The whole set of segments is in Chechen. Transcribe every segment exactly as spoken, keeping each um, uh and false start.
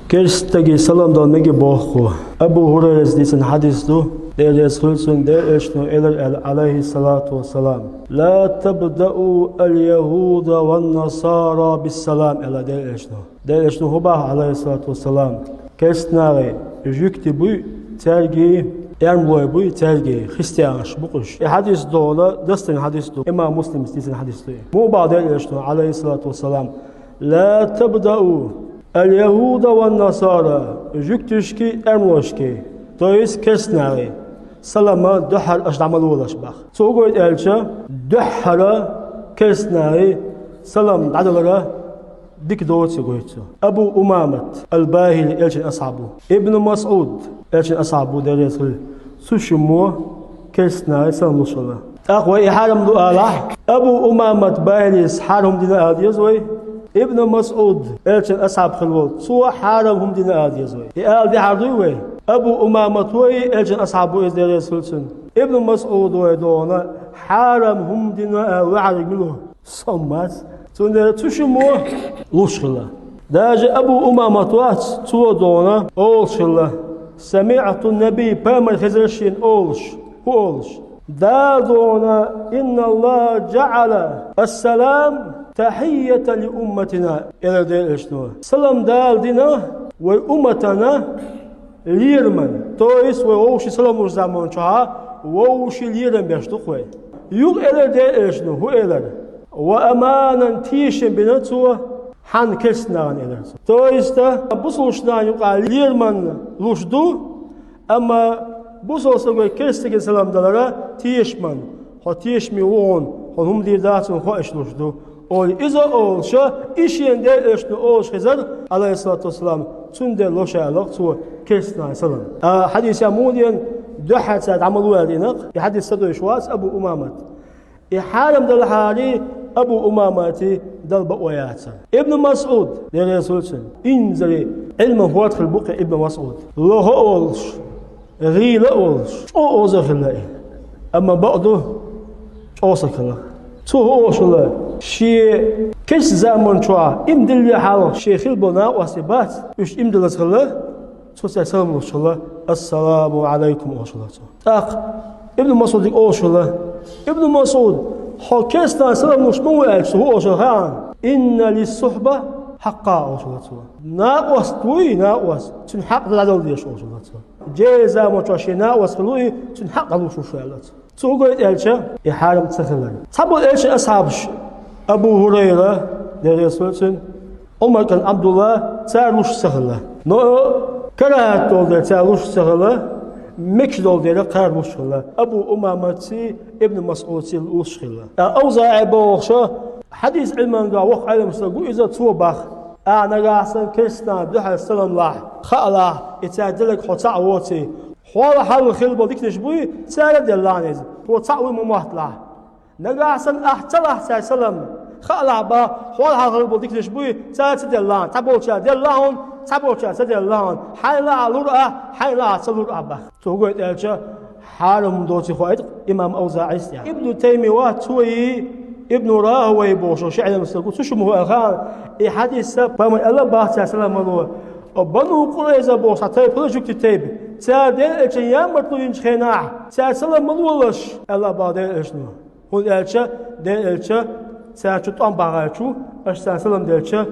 Керстаге салам дала мега боху. Абу Хурайрас дийцина хьадис ду, Дела реза хуьлда цунна, Делан Элчано элира аьлла, Ӏалайхи салату ва салам: «Ла табдау аль-яхуда ван-насара бис-салам», аьлла Делан Элчано. Делан Элчано хӀун боху, Ӏалайхи салату ва салам? Керстанахи жуьгти буй, цаьрги эрмалой буй, цаьрги христианаш бу-кх уьш. И хьадис догӀна, дастина хьадис ду, имам Муслима дийцина хьадис ду. Муха боху Делан Элчано, Ӏалайхи салату ва салам: «Ла табдау аль-яхуда ван-насара», жуьгташкеи эрмалошкеи, то есть керстанахи, салам дуьххьара аша дӀа ма лолаш боху. Цо хӀун гойту аьлча, дуьххьара керстанахи салам дӀадалара дика доцу гойту цо. Абу Умамат аль-Бахили Элчан асхьаб ву. Ибн МасӀуд Элчан асхьаб ву, Дела реза хуьлда цунна. Цу шиммо керстанахи салам луш хилла. ТӀаккха вай и хьарам ду алахь, Абу Умамат Бахилис хьарам хӀума дина ала деза вай? Ибн МасӀуд, Элчан асхьаб хилла волу, цо хьарам хӀума дина ала деза вай? И ала дехьар дуй вай? Абу Умамат вай, Элчан асхьаб ву иза, Дела реза хуьлда цунна. Ибн МасӀуд вай догӀна, хьарам хӀума дина ала ваьхьарг мила ву? Со мац. Цундела цу шиммо луш хилла. Даже Абу Умамат вац, цо догӀна олуш хилла: «СамиӀту Наби», пайхамар хезира шена олуш. ХӀун олуш? Дала догӀна: «Инна Аллаха джаӀала ас-салам тахьийятан ли умматина», элира Делан Элчано. Салам Дала дина вай умматана лераман, то есть вай вовшийн салам луш заман чохь вовшийн лерам беш ду-кх вай. Юха элира Делан Элчано, хӀун элира? «Ва аманан», тешам бина цо, хьан керстанахана, элира цо. То есть, бусалба нахана юкъахь лераман луш ду, амма бусалба стаг вай керстагана салам далара тешаман, хьо тешаме ву хьуна, хьуна хӀума дийр дац хьуна хоуьйтуш луш ду. Олий иза олуша, и шена Делан Элчано олуш хезара, Ӏалайхи салату ва салам, цундела ло ша аьлла-кх цо керстанахе салам. А хьадисехь муха деана, дуьххьара цара дӀа ма ло аьлла деана-кх, и хьадис ца дойуш вац Абу Умамат. И хьарам делахьара, Абу Умамате дала бакъо яцара. Ибн МасӀуд, Дела реза хуьлда цунна, инзаре Ӏилман хӀорд хилла бу-кх Ибн МасӀуд. Лоха а волуш, гӀийла а волуш, чӀогӀа оза хилла и. Амма бакъду, чӀогӀа стаг хилла. Цо хӀун олуш хилла? Шен керста заман чохь иман диллина хьалха шен хилла болу накъостий бац, уьш иман диллаза хилла, цо цаьрга салам луш хилла, «Ассаламу Ӏалайкум», олуш хилла цо. ТӀаккха Ибн МасӀудига олуш хилла: «Ибн МасӀуд, хьо керстанашна салам луш ма ву аьлча, цо хӀун олуш хилла хаьий хьуна? Инна лис-сухьба хьакъа», олуш хилла цо. Накъост вуй, накъост, цуьнан хьакъ дӀадала дезаш, олуш хилла цо. Джелан заман чохь шен накъост хилла ву и, цуьнан хьакъ дӀалуш ву шу аьлла цо. Цо хӀун гойту аьлча, и хьарам ца хилар. Цхьаболу Элчан асхьабаш, Абу Хурайра, Дела реза хуьлда цунна, Ӏумар кӀант Ӏабдулла, цара луш ца хилла. Но карахӀат долу дела цара луш ца хилла, мегаш долу дела кхара луш хилла. Абу Умаматций, Ибн МасӀудций луш хилла. Ткъа АвзаӀи бохуша хьадис Ӏилманга воккха Ӏелам стаг ву иза, цо боху: «Ахь нагахь санна керстанашна дуьхьал салам лахь, хаалахь, и цара делларг хьо цхьаъ воций, хьол хьалха хилла болу диканаш буй, цара а делла хьуна иза, хьо цхьаъ вуй ма мотталахь. Нагахь санна ахь ца лахь цара салам, хаалахь боху, хьол хьалха хилла болу диканаш буй, цара ца делла хьуна, цхьаболчара делла хьуна, цхьаболчара ца делла хьуна, хьайна лаахь лур ахь, хьайна лаахь ца лур ахь», боху. Цо хӀун гойту аьлча, хьарам хӀума доций хоуьйту-кх имам АвзаӀис тӀехь. Ибну Таймия вац, цо и Ибну РахӀавайхӀ бохуш ши Ӏелам стаг ву, цу шу муха аьлла хаьий хьуна, и хьадис пайхамара аьлла боху цара салам ма ло. Бану Къурайза бохуш цхьа тайпа хилла жуьгтийн тайпа. Цара Делан Элчан ямартло йинчу хенахь, цара салам ма лолаш, аьлла боху Делан Элчано. ХӀунда аьлча Делан Элча цара чу тӀом бахьийта ву, аша царна салам делча,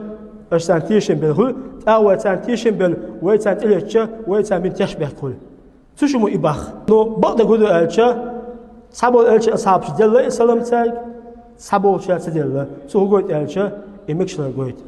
аша царна тешам белла хуьлу, тӀаккха вай царна тешам белла, вай царна тӀелеттача, вай царна бина тешнабехк хуьлу. Цу шу ма и боху. Но бакъдерг хӀун ду аьлча, цхьаболу Элчан асхьабаша делла и салам цаьрга, цхьаболчара ца делла. Цо хӀун гойту аьлча, и мегаш хилар гойту.